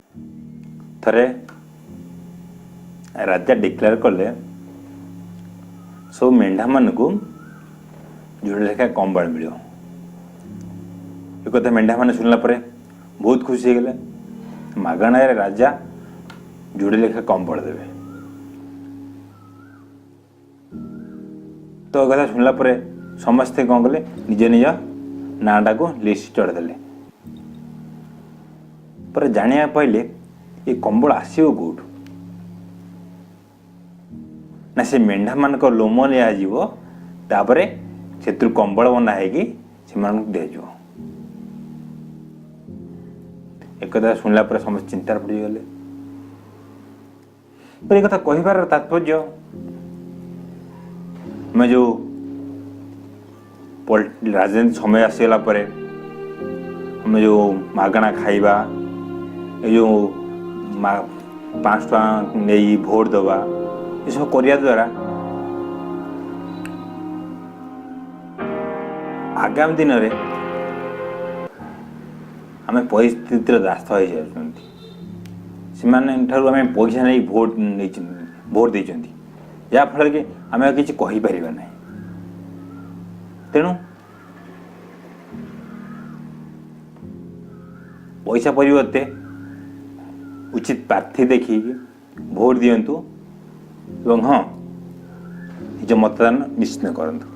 ଥରେ ରାଜା ଡିକ୍ଲେୟାର କଲେ, ସବୁ ମେଣ୍ଢାମାନଙ୍କୁ ଯୋଡ଼େ ଲେଖା କମ୍ବଳ ମିଳିବ। ଏ କଥା ମେଣ୍ଢାମାନେ ଶୁଣିଲା ପରେ ବହୁତ ଖୁସି ହେଇଗଲେ। ମାଗଣାରେ ରାଜା ଯୋଡ଼େ ଲେଖା କମ୍ବଳ ଦେବେ। ତ ଏ କଥା ଶୁଣିଲା ପରେ ସମସ୍ତେ କ'ଣ କଲେ? ନିଜ ନିଜ ନାଁଟାକୁ ଲିଷ୍ଟ ଚଢ଼େଇଦେଲେ। ପରେ ଜାଣିବାକୁ ପାଇଲେ, ଏ କମ୍ବଳ ଆସିବ କେଉଁଠୁ ନା, ସେ ମେଣ୍ଢାମାନଙ୍କ ଲୋମ ନିଆଯିବ, ତାପରେ ସେଥିରୁ କମ୍ବଳ ବନା ହେଇକି ସେମାନଙ୍କୁ ଦିଆଯିବ। ଏକଥା ଶୁଣିଲା ପରେ ସମସ୍ତେ ଚିନ୍ତାରେ ପଡ଼ିଗଲେ। ଏ କଥା କହିବାର ତାତ୍ପର୍ଯ୍ୟ, ଆମେ ଯେଉଁ ରାଜନୀତି ସମୟ ଆସିଗଲା ପରେ ଆମେ ଯେଉଁ ମାଗଣା ଖାଇବା, ଏ ଯେଉଁ 5 ଟଙ୍କା ନେଇ ଭୋଟ ଦେବା, ଏସବୁ କରିବା ଦ୍ୱାରା ଆଗାମୀ ଦିନରେ ଆମେ ପରିସ୍ଥିତିର ଦାସ ହେଇଯାଉଛନ୍ତି। ସେମାନେ ଠାରୁ ଆମେ ପଇସା ନେଇ ଭୋଟ ନେଇଛନ୍ତି, ଭୋଟ ଦେଇଛନ୍ତି, ଯାହାଫଳରେ କି ଆମେ ଆଉ କିଛି କହିପାରିବା ନାହିଁ। ତେଣୁ ପଇସା ପରିବର୍ତ୍ତେ ଉଚିତ ପ୍ରାର୍ଥୀ ଦେଖିକି ଭୋଟ ଦିଅନ୍ତୁ ଏବଂ ହଁ, ନିଜ ମତଦାନ ନିଶ୍ଚିତ କରନ୍ତୁ।